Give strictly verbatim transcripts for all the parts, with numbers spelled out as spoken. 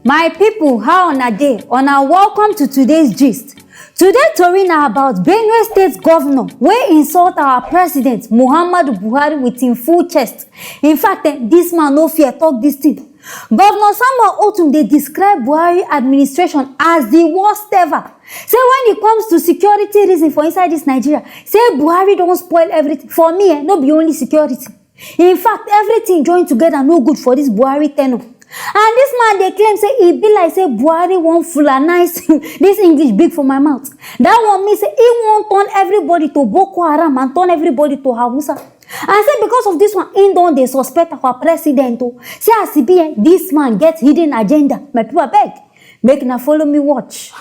My people, how una dey? Una welcome to today's gist. Today tori na about Benue State governor wey insult our president Muhammadu Buhari with im full chest. In fact, eh, this man no fear talk this thing. Governor Samuel Otum dey describe Buhari administration as the worst ever. Say when it comes to security reason for inside this Nigeria, say Buhari don spoil everything. For me, eh, no be only security. In fact, everything join together no good for this Buhari tenure. And this man dey claim say e be like say Buhari wan Fulanize this English big for my mouth. That one mean say he wan turn everybody to Boko Haram and turn everybody to Hausa. And say because of this one, he don dey suspect our president o. Say as e be, eh, this man get hidden agenda. My people, abeg, make una follow me watch.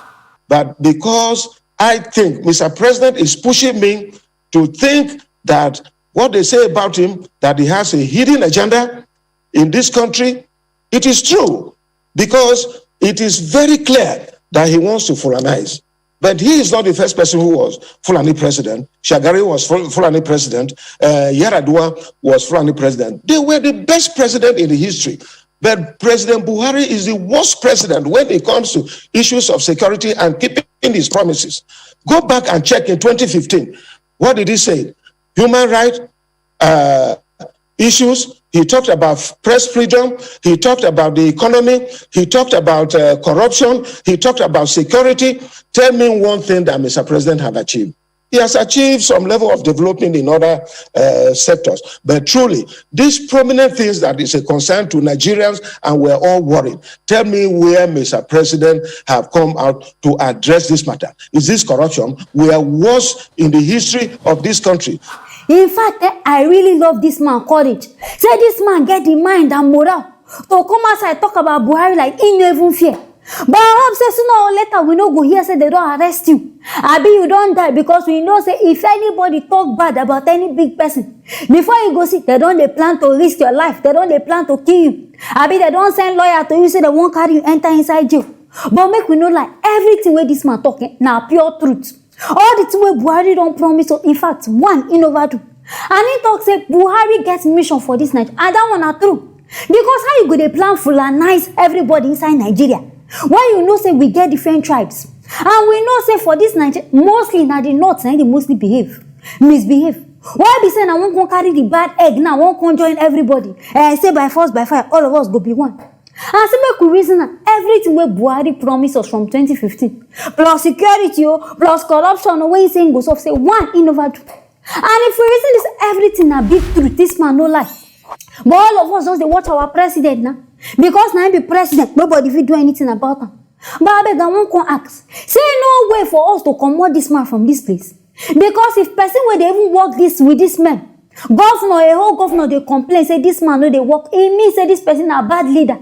But because I think Mister President is pushing me to think that what they say about him, that he has a hidden agenda in this country, it is true, because it is very clear that he wants to Fulanize. But he is not the first person who was Fulani president. Shagari was Ful- Fulani president. Uh, Yar'Adua was Fulani president. They were the best president in the history. But President Buhari is the worst president when it comes to issues of security and keeping his promises. Go back and check in twenty fifteen. What did he say? Human rights, uh, issues. He talked about press freedom. He talked about the economy. He talked about uh, corruption. He talked about security. Tell me one thing that Mister President have achieved. He has achieved some level of development in other uh, sectors. But truly, these prominent things that is a concern to Nigerians, and we're all worried. Tell me where Mister President have come out to address this matter. Is this corruption? We are worse in the history of this country. In fact, eh, I really love this man courage. Say this man get the mind and morale to come outside talk about Buhari like he no even fear. But I hope say sooner or later we no go hear say they don arrest you. Abi you don die, because we know say if anybody talk bad about any big person, before you go see, they don dey plan to risk your life. They don dey plan to kill you. Abi they don send lawyer to you say they wan carry you enter inside jail. But make we no lie, everything wey this man talk, eh, na pure truth. All the thing wey Buhari don promise us, in fact, one, he never do. And he talk say Buhari get mission for this Nigeria, and that one na true. Because how you go dey plan Fulanize everybody inside Nigeria when you know say we get different tribes? And we know say for this Nigeria, mostly na the north na dey mostly behave, misbehave. Why be say na wan come carry the bad egg now, wan come join everybody? Eh, say by force, by fire, all of us go be one. And say make we reason am, everything wey Buhari promise us from twenty fifteen, plus security o, plus corruption o, wey he say he go solve, say one, he never do. And if we reason this, everything na big truth, this man no lie. But all of us just dey watch our president now, because na him be president, nobody fit do anything about am. But abeg, I wan come ask, say no way for us to comot this man from this place? Because if person wey dey even work this with this man, governor, a whole governor dey complain say this man no dey work, e mean say this person na bad leader.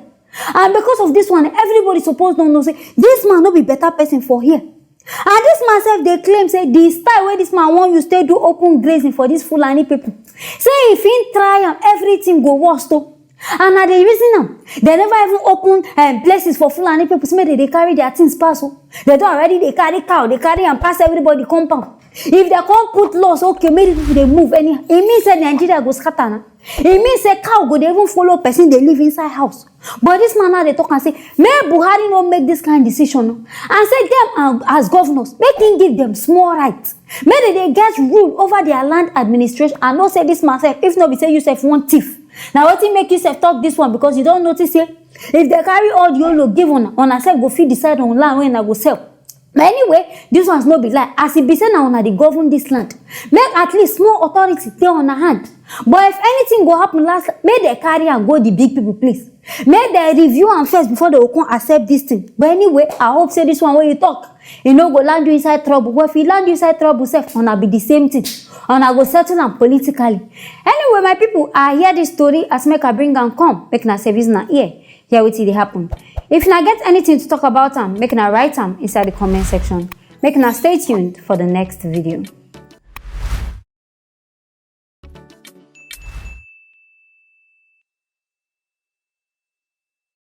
And because of this one, everybody suppose don know say this man no be better person for here. And this man sef dey claim say the style wey this man wan use take do open grazing for these Fulani people, say if he try am, everything go worst o. And I dey reason am, they never even open um, places for Fulani people, say make they dey carry their things pass o. They don already dey carry cow, dey carry am pass everybody compound. If they come put laws, okay, make people dey move anyhow, e mean say Nigeria go scatter na. E mean say cow go dey even follow person dey live inside house. But this man now dey talk and say make Buhari no make this kind decision o. And say them, um, as governors, make him give them small right, make they dey get rule over their land administration. I know say this man sef, if no be say you sef wan thief, na wetin make you sef talk this one, because you don notice say if they carry all the olo give una, una sef go fit decide on land wey una go sell. But anyway, this ones no be lie. As e be say na una dey govern this land, make at least small authority dey una hand. But if anything go happen last, make they carry am go the big people place. Make they review am first before they go come accept this thing. But anyway, I hope say this one wey you talk, e no go land you inside trouble. But if e land you inside trouble sef, una be the same thing. Una go settle am politically. Anyway, my people, I hear this story as make I bring am come, make una service na ear, hear wetin dey happen. If una get anything to talk about am, make una write am inside the comment section. Make una stay tuned for the next video.